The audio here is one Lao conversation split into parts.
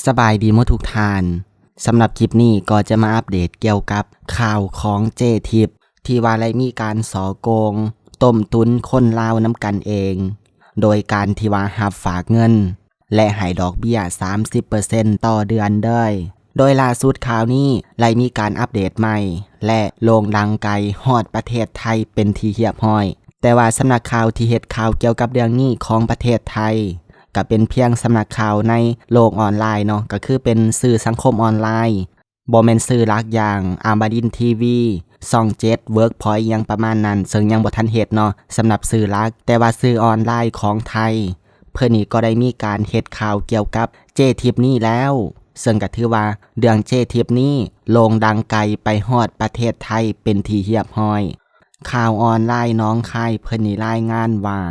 ສະບາຍດີໝົດທຸກທ່ານ. ສຳລັບຄລິບນີ້ກໍຈະມາອັບເດດກ່ຽວກັບຂ່າວຂອງເຈ້ທິບ ທີ່ວ່າໄດ້ມີການສໍ້ໂກງ ຕົ້ມຕຸນຄົນລາວນຳກັນເອງ ໂດຍການທີ່ວ່າຮັບຝາກເງິນ ແລະ ໃຫ້ດອກເບ້ຍສາມສິບເປີເຊັນຕໍ່ເດືອນເລີຍ. ໂດຍລ່າສຸດຂ່າວນີ້ໄດ້ມີການອັບເດດໃໝ່ ແລະ ໂດ່ງດັງໄກຮອດປະເທດໄທເປັນທີ່ຮຽບຮ້ອຍ. ແຕ່ວ່າສຳນັກຂ່າວທີ່ເຮັດຂ່າວກ່ຽວກັບເລື່ອງນີ້ຂອງປະເທດໄທ ກໍເປັນພຽງສຳນັກຂ່າວໃນໂລກອອນລາຍເນາະ ກໍຄືເປັນສື່ສັງຄົມອອນລາຍ, ບໍ່ແມ່ນສື່ຫຼັກຢ່າງອະມະລິນທີວີ, ຊ່ອງເຈັດ, ເວີກພອຍ ຫຍັງປະມານນັ້ນ, ເຊິ່ງຍັງບໍ່ທັນເຮັດເນາະ ສຳລັບສື່ຫຼັກ. ແຕ່ວ່າສື່ອອນລາຍຂອງໄທ ເພິ່ນນີ້ກໍໄດ້ມີການເຮັດຂ່າວກ່ຽວກັບເຈ້ທິບນີ້ແລ້ວ, ເຊິ່ງກໍຖືວ່າເລື່ອງເຈ້ທິບນີ້ໂດ່ງດັງໄກໄປຮອດປະເທດໄທເປັນທີ່ຮຽບຮ້ອຍ. ຂ່າວອອນລາຍໜອງຄາຍເພິ່ນນີ້ລາຍງານວ່າ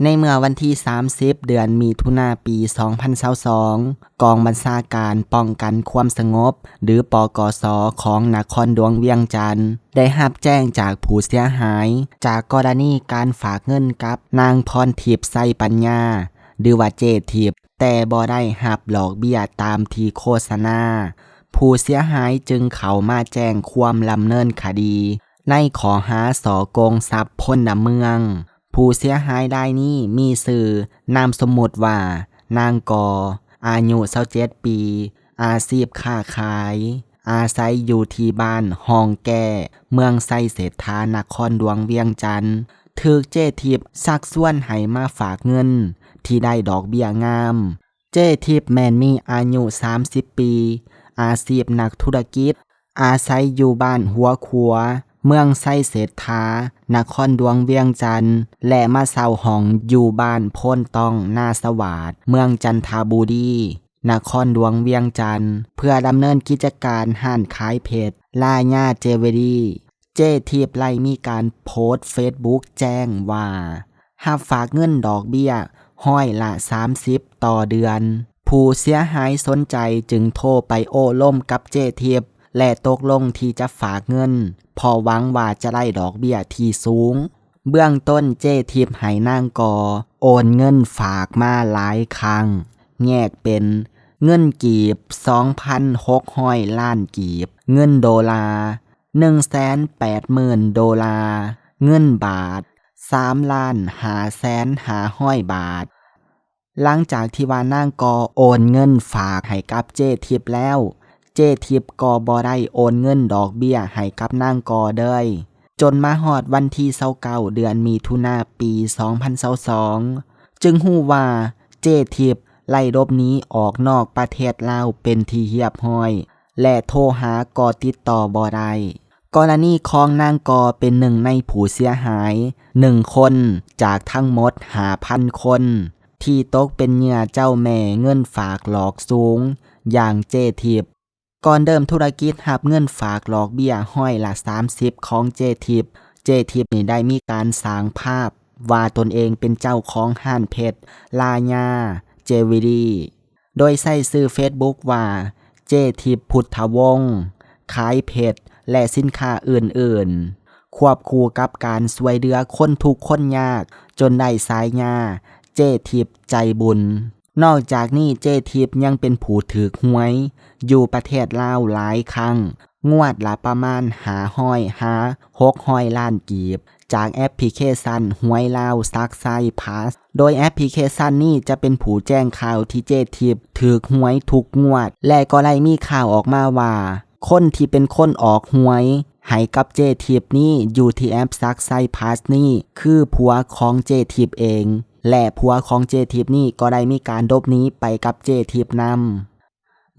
ໃນເມື່ອວັນທີສາມສິບ ເດືອນມິຖຸນາ ປີສອງພັນຊາວສອງ ກອງບັນຊາການປ້ອງກັນຄວາມສະຫງົບ ຫຼື ປກສ ຂອງນະຄອນຫຼວງວຽງຈັນ ໄດ້ຮັບແຈ້ງຈາກຜູ້ເສຍຫາຍ ຈາກກໍລະນີການຝາກເງິນກັບນາງພອນທິບ ໄຊປັນຍາ ຫຼືວ່າເຈ້ທິບ ແຕ່ບໍ່ໄດ້ຮັບດອກເບ້ຍຕາມທີ່ໂຄສະນາ. ຜູ້ເສຍຫາຍຈຶ່ງເຂົ້າມາແຈ້ງຄວາມດຳເນີນຄະດີ ໃນຂໍ້ຫາສໍ້ໂກງຊັບພົນລະເມືອງ. ຜູ້ເສຍຫາຍລາຍນີ້ມີຊື່ນາມສົມມຸດວ່າ ນາງກໍ ອາຍຸຊາວເຈັດປີ, ອາຊີບຄ້າຂາຍ, ອາໄສຢູ່ທີ່ບ້ານຮ່ອງແກ້, ເມືອງໄຊເສດຖາ, ນະຄອນຫຼວງວຽງຈັນ, ຖືກເຈ້ທິບຊັກຊວນໃຫ້ມາຝາກເງິນທີ່ໄດ້ດອກເບ້ຍງາມ. ເຈ້ທິບແມ່ນມີອາຍຸສາມສິບປີ, ອາຊີບນັກທຸລະກິດ, ອາໄສຢູ່ບ້ານຫົວຂົວ, ເມືອງໄຊເສດຖາ, ນະຄອນຫຼວງວຽງຈັນ ແລະ ມາເຊົ່າຫ້ອງຢູ່ບ້ານໂພນຕ້ອງ, ນາສະຫວາດ, ເມືອງຈັນທະບູລີ, ນະຄອນຫຼວງວຽງຈັນ ເພື່ອດຳເນີນກິດຈະການຮ້ານຂາຍເພັດ ລາຍາເຈເວລຣີ. ເຈ້ທິບໄດ້ມີການໂພສເຟສບຸກແຈ້ງວ່າ ຮັບຝາກເງິນດອກເບ້ຍຮ້ອຍລະສາມສິບຕໍ່ເດືອນ. ຜູ້ເສຍຫາຍສົນໃຈຈຶ່ງໂທໄປໂອ້ລົມກັບເຈ້ທິບ ແລະ ຕົກລົງທີ່ຈະຝາກເງິນ ເພາະຫວັງວ່າຈະໄດ້ດອກເບ້ຍທີ່ສູງ. ເບື້ອງຕົ້ນເຈ້ທິບໃຫ້ນາງກໍໂອນເງິນຝາກມາຫຼາຍຄັ້ງ, ແຍກເປັນເງິນກີບ ສອງພັນຫົກຮ້ອຍລ້ານກີບ, ເງິນໂດລາ ໜຶ່ງແສນແປດໝື່ນໂດລາ, ເງິນບາດ ສາມລ້ານຫ້າແສນຫ້າຮ້ອຍບາດ. ຫຼັງຈາກທີ່ວ່ານາງກໍໂອນເງິນຝາກໃຫ້ກັບເຈ້ທິບແລ້ວ, ເຈ້ທິບກໍບໍ່ໄດ້ໂອນເງິນດອກເບ້ຍໃຫ້ກັບນາງກໍເລີຍ, ຈົນມາຮອດວັນທີຊາວເກົ້າ ເດືອນມິຖຸນາ ປີສອງພັນຊາວສອງ ຈຶ່ງຮູ້ວ່າເຈ້ທິບໄດ້ຫຼົບໜີອອກນອກປະເທດລາວເປັນທີ່ຮຽບຮ້ອຍ ແລະ ໂທຫາກໍຕິດຕໍ່ບໍ່ໄດ້. ກໍລະນີຂອງນາງກໍເປັນໜຶ່ງໃນຜູ້ເສຍຫາຍໜຶ່ງຄົນຈາກທັງໝົດຫ້າພັນຄົນ ທີ່ຕົກເປັນເຫຍື່ອເຈົ້າແມ່ເງິນຝາກຫຼອກສູງຢ່າງເຈ້ທິບ. ກ່ອນເລີ່ມທຸລະກິດຮັບເງິນຝາກດອກເບ້ຍຮ້ອຍລະສາມສິບຂອງເຈ້ທິບ, ເຈ້ທິບນີ້ໄດ້ມີການສ້າງພາບວ່າຕົນເອງເປັນເຈົ້າຂອງຮ້ານເພັດ ລາຍາ ເຈເວລຣີ ໂດຍໃຊ້ຊື່ເຟສບຸກວ່າ ເຈ້ທິບ ພຸດທະວົງ, ຂາຍເພັດ ແລະ ສິນຄ້າອື່ນໆ, ຄວບຄູ່ກັບການຊ່ວຍເຫຼືອຄົນທຸກຄົນຍາກ ຈົນໄດ້ສາຍາ ເຈ້ທິບໃຈບຸນ. ນອກຈາກນີ້ ເຈ້ທິບຍັງເປັນຜູ້ຖືກຫວຍຢູ່ປະເທດລາວຫຼາຍຄັ້ງ, ງວດລະປະມານຫ້າຮ້ອຍຫາຫົກຮ້ອຍລ້ານກີບ ຈາກແອັບພລິເຄຊັນຫວຍລາວ Success Plus ໂດຍແອັບພລິເຄຊັນນີ້ຈະເປັນຜູ້ແຈ້ງຂ່າວທີ່ເຈ້ທິບຖືກຫວຍທຸກງວດ ແລະ ກໍໄດ້ມີຂ່າວອອກມາວ່າ ຄົນທີ່ເປັນຄົນອອກຫວຍໃຫ້ກັບເຈ້ທິບນີ້ຢູ່ທີ່ແອັບ Success Plus ນີ້ ຄືຜົວຂອງເຈ້ທິບເອງ ແລະ ຜົວຂອງເຈ້ທິບນີ້ກໍໄດ້ມີການຫຼົບໜີໄປກັບເຈ້ທິບນຳ.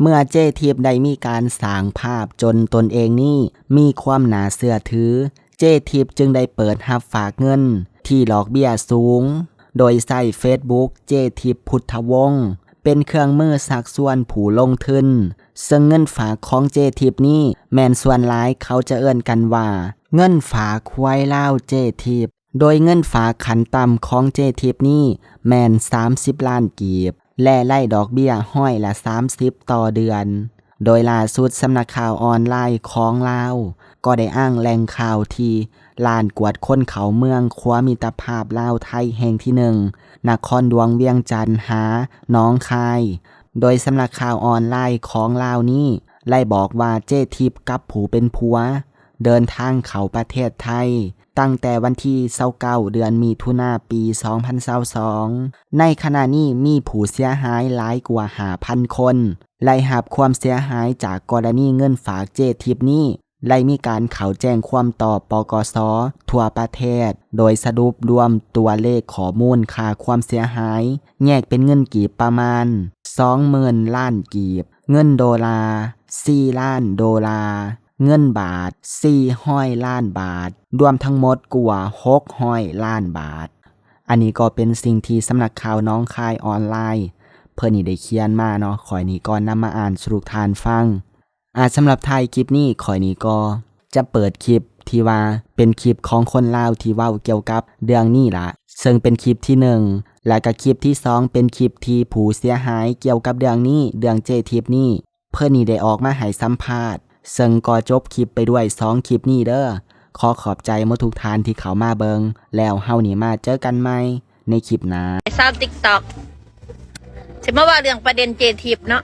ເມື່ອເຈ້ທິບໄດ້ມີການສ້າງພາບຈົນຕົນເອງນີ້ມີຄວາມໜ້າເຊື່ອຖື, ເຈ້ທິບຈຶ່ງໄດ້ເປີດຮັບຝາກເງິນທີ່ດອກເບ້ຍສູງ ໂດຍໃຊ້ເຟສບຸກ ເຈ້ທິບ ພຸດທະວົງ ເປັນເຄື່ອງມືຊັກຊວນຜູ້ລົງທຶນ, ເຊິ່ງເງິນຝາກຂອງເຈ້ທິບນີ້ແມ່ນສ່ວນຫຼາຍເຂົາຈະເອີ້ນກັນວ່າເງິນຝາກຫວຍລາວເຈ້ທິບ. ໂດຍເງິນຝາກຂັ້ນຕ່ຳຂອງເຈ້ທິບນີ້ແມ່ນສາມສິບລ້ານກີບ ແລະ ໄລ່ດອກເບ້ຍຮ້ອຍລະສາມສິບຕໍ່ເດືອນ. ໂດຍລ່າສຸດສຳນັກຂ່າວອອນລາຍຂອງລາວກໍໄດ້ອ້າງແຫຼ່ງຂ່າວທີ່ລານກວດຄົນເຂົ້າເມືອງຂົວມິດຕະພາບລາວໄທແຫ່ງທີໜຶ່ງ ນະຄອນຫຼວງວຽງຈັນຫາໜອງຄາຍ, ໂດຍສຳນັກຂ່າວອອນລາຍຂອງລາວນີ້ ໄດ້ບອກວ່າເຈ້ທິບກັບຜູ້ເປັນຜົວ ເດີນທາງເຂົ້າປະເທດໄທ ຕັ້ງແຕ່ວັນທີຊາວເກົ້າ ເດືອນມິຖຸນາ ປີສອງພັນຊາວສອງ ໃນຂະນະນີ້ມີຜູ້ເສຍຫາຍຫຼາຍກວ່າຫ້າພັນຄົນ ໄດ້ຮັບຄວາມເສຍຫາຍຈາກກໍລະນີເງິນຝາກເຈ້ທິບນີ້ ໄດ້ມີການເຂົ້າແຈ້ງຄວາມຕໍ່ ປກສ ທົ່ວປະເທດ ໂດຍສະຫຼຸບລວມຕົວເລກຂໍ້ມູນຄ່າຄວາມເສຍຫາຍ ແຍກເປັນເງິນກີບປະມານສອງໝື່ນລ້ານກີບ, ເງິນໂດລາສີ່ລ້ານໂດລາ, ເງິນບາດສີ່ຮ້ອຍລ້ານບາດ, ລວມທັງໝົດກວ່າຫົກຮ້ອຍລ້ານບາດ. ອັນນີ້ກໍເປັນສິ່ງທີ່ສຳນັກຂ່າວໜອງຄາຍອອນລາຍ ເພິ່ນນີ້ໄດ້ຂຽນມາເນາະ, ຂ້ອຍນີ້ກໍນຳມາອ່ານສູ່ທຸກທ່ານຟັງ. ອາ ສຳລັບທ້າຍຄລິບນີ້ ຂ້ອຍນີ້ກໍຈະເປີດຄລິບທີ່ວ່າເປັນຄລິບຂອງຄົນລາວທີ່ເວົ້າກ່ຽວກັບເລື່ອງນີ້ລະ, ເຊິ່ງເປັນຄລິບທີໜຶ່ງ ແລະກະຄລິບທີສອງ ເປັນຄລິບທີ່ຜູ້ເສຍຫາຍກ່ຽວກັບເລື່ອງນີ້ ເລື່ອງເຈ້ທິບນີ້ ເພິ່ນນີ້ໄດ້ອອກມາໃຫ້ສຳພາດ, ເຊິ່ງກໍຈົບຄລິບໄປດ້ວຍສອງຄລິບນີ້ເດີ້. ຂໍຂອບໃຈໝົດທຸກທ່ານທີ່ເຂົ້າມາເບິ່ງ, ແລ້ວເຮົານີ້ມາເຈີກັນໃໝ່ໃນຄລິບໜ້າ. ຊາວຕິກຕັອກ ຊິມາເວົ້າເລື່ອງປະເດັນເຈທິບເນາະ.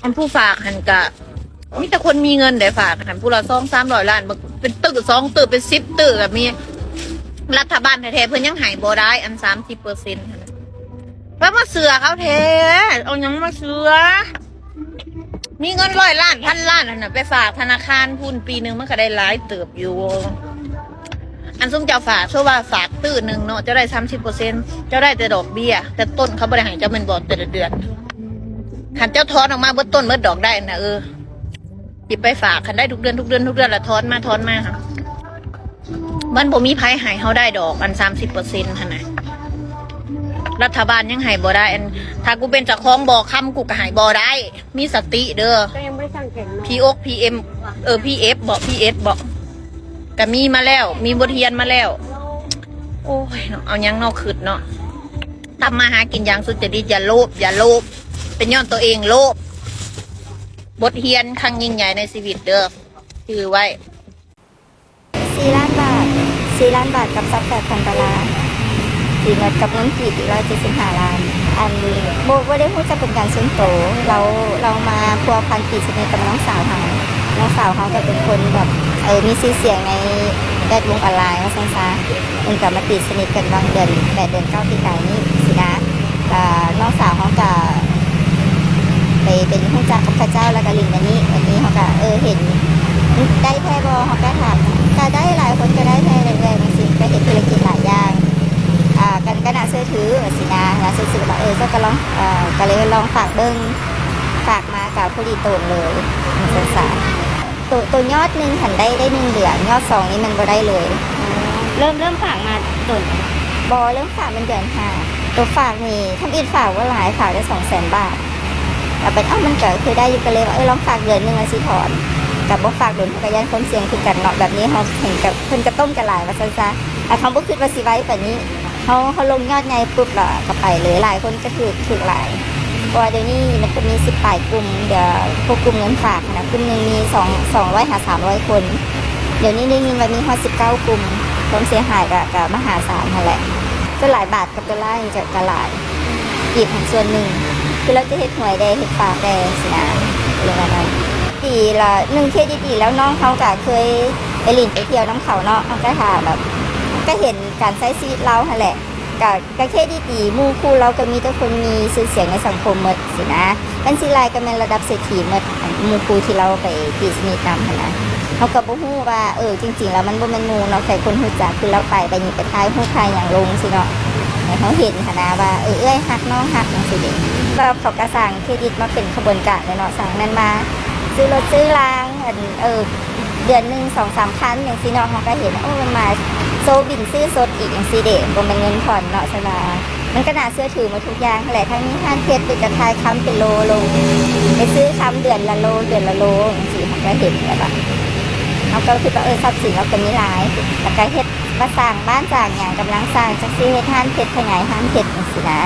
ອັນຜູ້ຝາກຫັ້ນກະມີແຕ່ຄົນມີເງິນໄດ້ຝາກຫັ້ນ ຜູ້ລະສອງສາມຮ້ອຍລ້ານ ບາງເປັນຕື້ສອງຕື້ ເປັນສິບຕື້ກະມີ. ລັດຖະບານແທ້ໆ ເພິ່ນຍັງໃຫ້ບໍ່ໄດ້ ອັນສາມສິບເປີເຊັນຫັ້ນນະ. ແລ້ວມາເຊື່ອເຂົາແທ້ ເອົາຫຍັງມາເຊື່ອ? ມີເງິນຮ້ອຍລ້ານ ພັນລ້ານຫັ້ນນະ ໄປຝາກທະນາຄານພຸ້ນ ປີໜຶ່ງມັນກະໄດ້ຫຼາຍເຕີບຢູ່. ອັນຊຸມເຈົ້າຝາກ ສົມມຸດວ່າຝາກຕື້ໜຶ່ງເນາະ ເຈົ້າໄດ້ສາມສິບເປີເຊັນ ເຈົ້າໄດ້ແຕ່ດອກເບ້ຍ ແຕ່ຕົ້ນເຂົາບໍ່ໄດ້ໃຫ້ເຈົ້າແມ່ນບໍ່ ແຕ່ລະເດືອນ. ຄັນເຈົ້າຖອນອອກມາເບິດຕົ້ນເບິດດອກໄດ້ນະ ເອີ ຊິໄປຝາກ ຄັນໄດ້ທຸກເດືອນ ທຸກເດືອນ ທຸກເດືອນ ລະຖອນມາ ຖອນມາ ມັນບໍ່ມີໃຜໃຫ້ເຮົາໄດ້ດອກ ອັນສາມສິບເປີເຊັນຫັ້ນນະ. ລັດຖະບານຍັງໃຫ້ບໍ່ໄດ້. ອັນ ຖ້າກູເປັນເຈົ້າຂອງບໍ່ຄຳ ກູກະໃຫ້ບໍ່ໄດ້. ມີສະຕິເດີ້. ກໍຍັງບໍ່ໄດ້ສ້າງແຂງເນາະ ພີໂອກ ພີເອັມ ເອີ ພີເອັຟ ບໍ ພີເອັສ ບໍ ກະມີມາແລ້ວ ມີບົດຮຽນມາແລ້ວ. ໂອ້ຍເນາະ ເອົາຫຍັງເນາະ ຄຶດເນາະ. ທຳມາຫາກິນຢ່າງສຸດຈະລິດ ຢ່າໂລບ ຢ່າໂລບ ເປັນຍ້ອນໂຕເອງໂລບ. ບົດຮຽນຄັ້ງຍິ່ງໃຫຍ່ໃນຊີວິດເດີ້ ຈື່ໄວ້. ສີ່ລ້ານບາດ ສີ່ລ້ານບາດກັບຊາວແປດພັນດອນລາ ຕີເໝິດກັບເງິນກີບອີກຮ້ອຍເຈັດສິບຫ້າລ້ານ. ອັນ ບໍ່ ບໍ່ໄດ້ຮູ້ຈັກເປັນການສ່ວນໂຕ. ລາວ ລາວມາພົວພັນຕີດສະໜິດກັບນ້ອງສາວເຮົາ. ນ້ອງສາວເຮົາກະເປັນຄົນແບບ ເອີ ມີຊື່ສຽງໃນແວດວົງອອນລາຍວ່າຊັ້ນຊະ. ເພິ່ນກະມາຕີດສະໜິດກັນຫວ່າງເດືອນແປດ ເດືອນເກົ້າປີກາຍນີ້ຊີ້ນະ. ກະນ້ອງສາວເຮົາກະໄປເປັນຮູ້ຈັກກັບເຂົາເຈົ້າ ແລ້ວກະຫຼິ້ນອັນນີ້ ອັນນີ້ເຮົາກະ ເອີ ເຫັນໄດ້ແທ້ບໍ່ ເຮົາກະຖາມ. ກະໄດ້ ຫຼາຍຄົນກະໄດ້ແທ້ເລື້ອຍໆ ຈັ່ງຊີ້ ກະເຮັດທຸລະກິດຫຼາຍຢ່າງ ອາ ກະ ກະໜ້າເຊື່ອຖືວ່າຊີ້ນະ ໜ້າເຊື່ອຖືວ່າ ເອີ ເຈົ້າກະລອງ ເອີ ກະເລີຍລອງຝາກເບິ່ງ ຝາກມາກະພໍດີໂຕນເລີຍ ຈັ່ງຊັ້ນຊະ. ໂຕ ໂຕຍອດໜຶ່ງຫັ້ນໄດ້ ໄດ້ໜຶ່ງເດືອນ ຍອດສອງນີ້ມັນບໍ່ໄດ້ເລີຍ. ເລີ່ມ ເລີ່ມຝາກມາດົນ? ບໍ່ ເລີ່ມຝາກແມ່ນເດືອນຫ້າ. ໂຕຝາກນີ້ ທຳອິດຝາກບໍ່ຫຼາຍ ຝາກໄດ້ສອງແສນບາດ. ລະໄປ ເອົ້າ ມັນກະຄືໄດ້ຢູ່ ກະເລີຍວ່າ ເອີ ລອງຝາກເດືອນໜຶ່ງລະຊິຖອນ ກະບໍ່ຝາກດົນ ເຮົາກະຢ້ານຄວາມສ່ຽງຄືກັນເນາະ. ແບບນີ້ເຮົາເຫັນກະ ເພິ່ນກະຕົ້ມກະຫຼາຍວ່າຊັ້ນຊະ. ອາ ເຮົາບໍ່ຄິດວ່າຊິໄວປານນີ້. ເຮົາ ເຮົາລົງຍອດໃຫຍ່ປຸບລະກະໄປເລີຍ. ຫຼາຍຄົນກະຖືກ ຖືກຫຼາຍ ເພາະວ່າດຽວນີ້ມັນກະມີສິບປາຍກຸ່ມ ດຽວພວກກຸ່ມເງິນຝາກຫັ້ນນະ ກຸ່ມໜຶ່ງມີສອງ ສອງຮ້ອຍຫາສາມຮ້ອຍຄົນ. ດຽວນີ້ໄດ້ຍິນວ່າມີຮອດສິບເກົ້າກຸ່ມ ຄວາມເສຍຫາຍກະ ກະມະຫາສານຫັ້ນແຫຼະ. ສ່ວນຫຼາຍບາດກັບໂດລານີ້ກະ ກະຫຼາຍ ອີກສ່ວນໜຶ່ງ ຄືລາວຈະເຮັດຫວຍແດ່ ເຮັດຝາກແດ່ຊີ້ນະ ເລື່ອງອັນນັ້ນ. ປີລະໜຶ່ງເຄຣດິດດີ ແລ້ວນ້ອງເຮົາກະເຄີຍໄປຫຼິ້ນໄປທ່ຽວນຳເຂົາເນາະ ເຮົາກະຖ້າແບບ ກະເຫັນການໃຊ້ຊີວິດລາວຫັ້ນແຫຼະ. ກະ ກະເຄຣດິດດີ ໝູ່ຄູ່ລາວກະມີແຕ່ຄົນມີຊື່ສຽງໃນສັງຄົມໝົດຊີ້ນະ. ບັນຊີລາຍກະແມ່ນລະດັບເສດຖີໝົດ ໝູ່ຄູ່ທີ່ລາວໄປຕີສະໜິດນຳຫັ້ນນະ. ເຮົາກະບໍ່ຮູ້ວ່າ ເອີ ຈິງໆແລ້ວມັນບໍ່ແມ່ນໝູ່ເນາະ ແຕ່ຄົນຮູ້ຈັກ ຄືລາວໄປບາດນີ້ໄປຖ່າຍຮູບຖ່າຍຫຍັງລົງຊີ້ເນາະ ໃຫ້ເຮົາເຫັນຫັ້ນນະວ່າ ເອີ ເອື້ອຍຮັກ ນ້ອງຮັກ ຈັ່ງຊີ້ເດ. ແລ້ວເຂົາກະສ້າງເຄຣດິດມາເປັນຂະບວນການເລີຍເນາະ ສ້າງນັ້ນມາ ຊື້ລົດຊື້ລາງ ອັນ ເອີ ເດືອນໜຶ່ງສອງສາມພັນຈັ່ງຊີ້ເນາະ. ເຮົາກະເຫັນ ໂອ້ ມັນມາໂຊບິນຊື້ສົດອີກຈັ່ງຊີ້ເດ ບໍ່ແມ່ນເງິນຜ່ອນເນາະ. ຊັ້ນວ່າມັນກະໜ້າເຊື່ອຖືໝົດທຸກຢ່າງຫັ້ນແຫຼະ ທັງມີຮ້ານເພັດ ເປັນກະຖ່າຍຄຳເປັນໂລລົງ ໄປຊື້ຄຳເດືອນລະໂລ ເດືອນລະໂລຈັ່ງຊີ້. ເຮົາກະເຫັນແບບວ່າ ເຮົາກະຄິດວ່າ ເອີ ຊັບສິນລາວກະມີຫຼາຍ ລະກະເຮັດວ່າສ້າງບ້ານສ້າງຫຍັງ ກຳລັງສ້າງ ຈັກຊິເຮັດຮ້ານເພັດ ຂະຫຍາຍຮ້ານເພັດຈັ່ງຊີ້ນະ.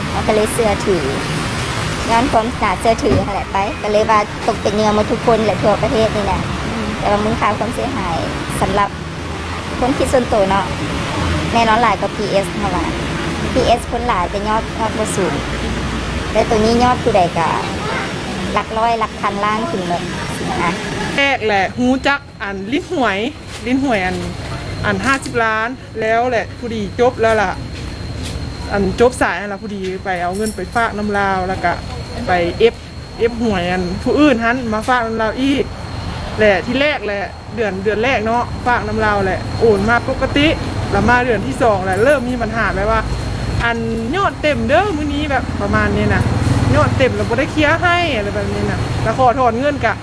ເຮົາກະເລີຍເຊື່ອຖື ຍ້ອນຄວາມໜ້າເຊື່ອຖືຫັ້ນແຫຼະໄປ ກະເລີຍວ່າ ຕົກເປັນເຫຍື່ອໝົດທຸກຄົນແຫຼະ ທົ່ວປະເທດນີ້ນະ. ແຕ່ວ່າມູນຄ່າຄວາມເສຍຫາຍສຳລັບຄວາມຄິດສ່ວນໂຕເນາະ ແນ່ນອນຫຼາຍກວ່າ ພີເອັສ ເພາະວ່າ ພີເອັສ ຄົນຫຼາຍແຕ່ຍອດ ຍອດບໍ່ສູງ. ແຕ່ໂຕນີ້ຍອດຜູ້ໃດກະຫຼັກຮ້ອຍ ຫຼັກພັນລ້ານຂຶ້ນໝົດຊີ້ນະ. ແລກແຫຼະ ຮູ້ຈັກອັນຫຼິ້ນຫວຍ ຫຼິ້ນຫວຍອັນ ອັນຫ້າສິບລ້ານ ແລ້ວແຫຼະ ພໍດີຈົບແລ້ວລະ ອັນຈົບສາຍຫັ້ນລະ ພໍດີໄປເອົາເງິນໄປຝາກນຳລາວ ແລ້ວກະໄປເອັຟ ເອັຟຫວຍອັນຜູ້ອື່ນຫັ້ນມາຝາກນຳລາວອີກ ແລະ ທີແລກແຫຼະ ເດືອນ ເດືອນແລກເນາະ ຝາກນຳລາວແຫຼະ ໂອນມາປົກກະຕິ ລະມາເດືອນທີສອງແຫຼະ ເລີ່ມມີບັນຫາແບບວ່າ ອັນຍອດເຕັມເດີມື້ນີ້ ແບບປະມານນີ້ນະ ຍອດເຕັມລະບໍ່ໄດ້ເຄຍໃຫ້ ອະໄລແບບນີ້ນະ ລະຂໍຖອນເງິນກະ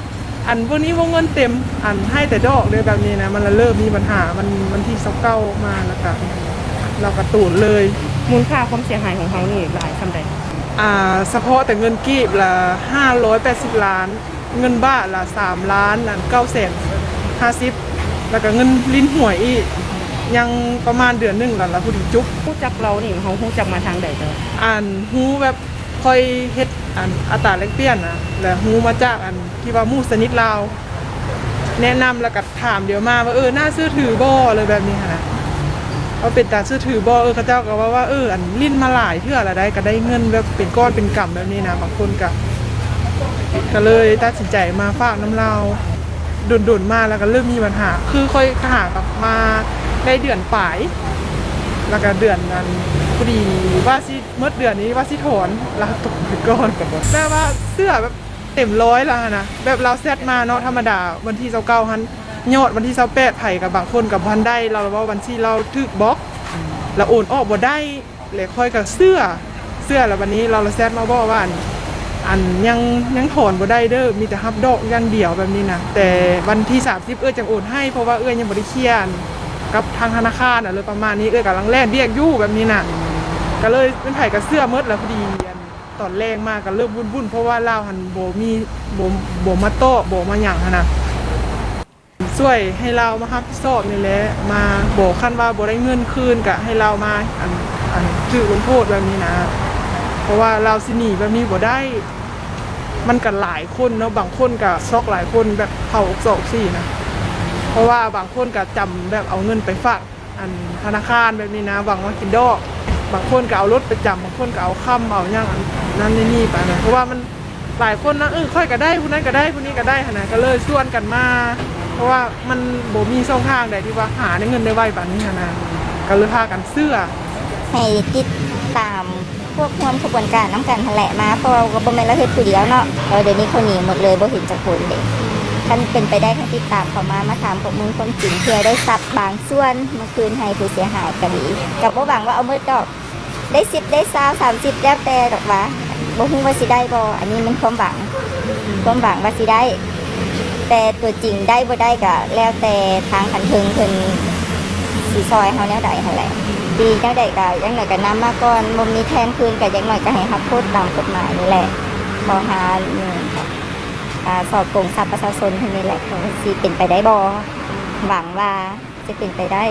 ອັນພວກນີ້ບໍ່ເງິນເຕັມ ອັນໃຫ້ແຕ່ດອກເດີ ແບບນີ້ນະ ມັນລະເລີ່ມມີບັນຫາ ມັນວັນທີຊາວເກົ້າມາ ລະກະ ລະກະໂຕນເລີຍ. ມູນຄ່າຄວາມເສຍຫາຍຂອງເຮົານີ້ຫຼາຍສ່ຳໃດ? ອ່າ ສະເພາະແຕ່ເງິນກີບລະຫ້າຮ້ອຍແປດສິບລ້ານ ເງິນບາດລະສາມລ້ານອັນເກົ້າແສນຫ້າສິບ ລະກະເງິນຫຼິ້ນຫວຍອີກ ຍັງປະມານເດືອນໜຶ່ງລະ ລະພໍດີຈົບ. ຮູ້ຈັກລາວນີ້ ເຮົາຮູ້ຈັກມາທາງໃດເຈົ້າ? ອັນຮູ້ແບບຂ້ອຍເຮັດອັນອັດຕາແລກປ່ຽນນະ ລະຮູ້ມາຈາກອັນທີ່ວ່າໝູ່ສະໜິດລາວ ແນະນຳ ລະກະຖາມດຽວມາວ່າ ເອີ ໜ້າເຊື່ອຖືບໍ່ ອະໄລແບບນີ້ຫັ້ນນະ ວ່າເປັນຕາເຊື່ອຖືບໍ່ ເອີ ເຂົາເຈົ້າກະເວົ້າວ່າ ເອີ ອັນຫຼິ້ນມາຫຼາຍເທື່ອລະໄດ໋ ກະໄດ້ເງິນແບບເປັນກ້ອນເປັນກຳແບບນີ້ນະ ບາງຄົນກະ ກະເລີຍຕັດສິນໃຈມາຝາກນຳລາວ ດົນໆມາລະກະເລີ່ມມີບັນຫາ ຄືຂ້ອຍຫາກັບມາໄດ້ເດືອນປາຍ ລະກະເດືອນອັນ ພໍດີວ່າຊິໝົດເດືອນນີ້ວ່າຊິຖອນ ລະໂຕນໄປກ່ອນ ແບບວ່າເຊື່ອແບບ ເຕັມຮ້ອຍລະຫັ້ນນະ ແບບລາວແຊັດມາເນາະ ທຳມະດາວັນທີຊາວເກົ້າຫັ້ນ ຍອດວັນທີຊາວແປດ ໃຜກະບາງຄົນກະບໍ່ທັນໄດ້ ລາວເວົ້າບັນຊີລາວຖືກບລັອກ ລະໂອນອອກບໍ່ໄດ້ ແລະຂ້ອຍກະເຊື່ອ ເຊື່ອລະບາດນີ້ລາວລະແຊັດມາບອກວ່າ ອັນ ອັນຍັງ ຍັງຖອນບໍ່ໄດ້ເດີ ມີແຕ່ຮັບດອກຢ່າງດຽວແບບນີ້ນະ ແຕ່ວັນທີສາມສິບເອື້ອຍຈັ່ງໂອນໃຫ້ ເພາະວ່າເອື້ອຍຍັງບໍ່ໄດ້ເຄຍກັບທາງທະນາຄານ ອະໄລປະມານນີ້ ເອື້ອຍກຳລັງແລ່ນວຽກຢູ່ແບບນີ້ນະ ກະເລີຍເປັນໃຜກະເຊື່ອໝົດ ລະພໍດີ ຕອນແລງມາກະເລີ່ມວຸ້ນໆ ເພາະວ່າລາວຫັ້ນບໍ່ມີ ບໍ່ ບໍ່ມາຕອບ ບໍ່ມາຫຍັງຫັ້ນນະ ຊ່ວຍໃຫ້ລາວມາຮັບຜິດຊອບນີ້ແຫຼະ ມາ ບໍ່ ຄັນວ່າບໍ່ໄດ້ເງິນຄືນກະໃຫ້ລາວມາ ອັນ ອັນຖືກລົງໂທດແບບນີ້ນະ ເພາະວ່າລາວຊິໜີແບບນີ້ບໍ່ໄດ້ ມັນກະຫຼາຍຄົນເນາະ ບາງຄົນກະຊັອກຫຼາຍຄົນ ແບບເຂົ້າອອກຊອກຊີ້ນະ ເພາະວ່າບາງຄົນກະຈຳແບບເອົາເງິນໄປຝາກ ອັນທະນາຄານແບບນີ້ນະ ຫວັງວ່າກິນດອກ ບາງຄົນກະເອົາລົດໄປຈຳ ບາງຄົນກະເອົາຄຳເອົາຫຍັງ ອັນນັ້ນນີ້ໄປນະ ເພາະວ່າມັນຫຼາຍຄົນນະ ເອີ ຂ້ອຍກະໄດ້ ຜູ້ນັ້ນກະໄດ້ ຜູ້ນີ້ກະໄດ້ຫັ້ນນະ ກະເລີຍຊວນກັນມາ ເພາະວ່າມັນບໍ່ມີຊ່ອງທາງໃດທີ່ວ່າຫາໄດ້ເງິນໄດ້ໄວປານນີ້ຫັ້ນນະ ກະເລີຍພາກັນເຊື່ອ ໃຫ້ຕິດຕາມ ພວກຮ່ວມຂະບວນການນຳກັນຫັ້ນແຫຼະມາ ເພາະວ່າກະບໍ່ແມ່ນລາວເຮັດຜູ້ດຽວເນາະ ເພາະວ່າດຽວນີ້ເຂົາໜີໝົດເລີຍ ບໍ່ເຫັນຈັກຄົນເດ. ຄັນເປັນໄປໄດ້ ຄັນຕິດຕາມເຂົາມາ ມາຖາມຂໍ້ມູນຄວາມຈິງ ເພື່ອໄດ້ຊັບບາງສ່ວນມາຄືນໃຫ້ຜູ້ເສຍຫາຍກະດີ. ກະບໍ່ຫວັງວ່າເອົາໝົດດອກ ໄດ້ສິບ ໄດ້ຊາວ ສາມສິບ ແລ້ວແຕ່ດອກວ່າ ບໍ່ຮູ້ວ່າຊິໄດ້ບໍ່. ອັນນີ້ແມ່ນຄວາມຫວັງ ຄວາມຫວັງວ່າຊິໄດ້ ແຕ່ຕົວຈິງໄດ້ບໍ່ໄດ້ກະແລ້ວແຕ່ທາງຂັ້ນເທິງເພິ່ນຊິຊ່ອຍເຮົາແນວໃດຫັ້ນແຫຼະ. ດີແນວໃດກະຢ່າງໜ້ອຍກະນຳມາກ່ອນ ບໍ່ມີແທນຄືນກະຢ່າງໜ້ອຍກະໃຫ້ຮັບໂທດຕາມກົດໝາຍນີ້ແຫຼະ. ຂໍ້ຫາ ອາ ສໍ້ໂກງຊັບປະຊາຊົນເພິ່ນນີ້ແຫຼະ ວ່າຊິເປັນໄປໄດ້ບໍ່ ຫວັງວ່າຈະເປັນໄປໄດ້.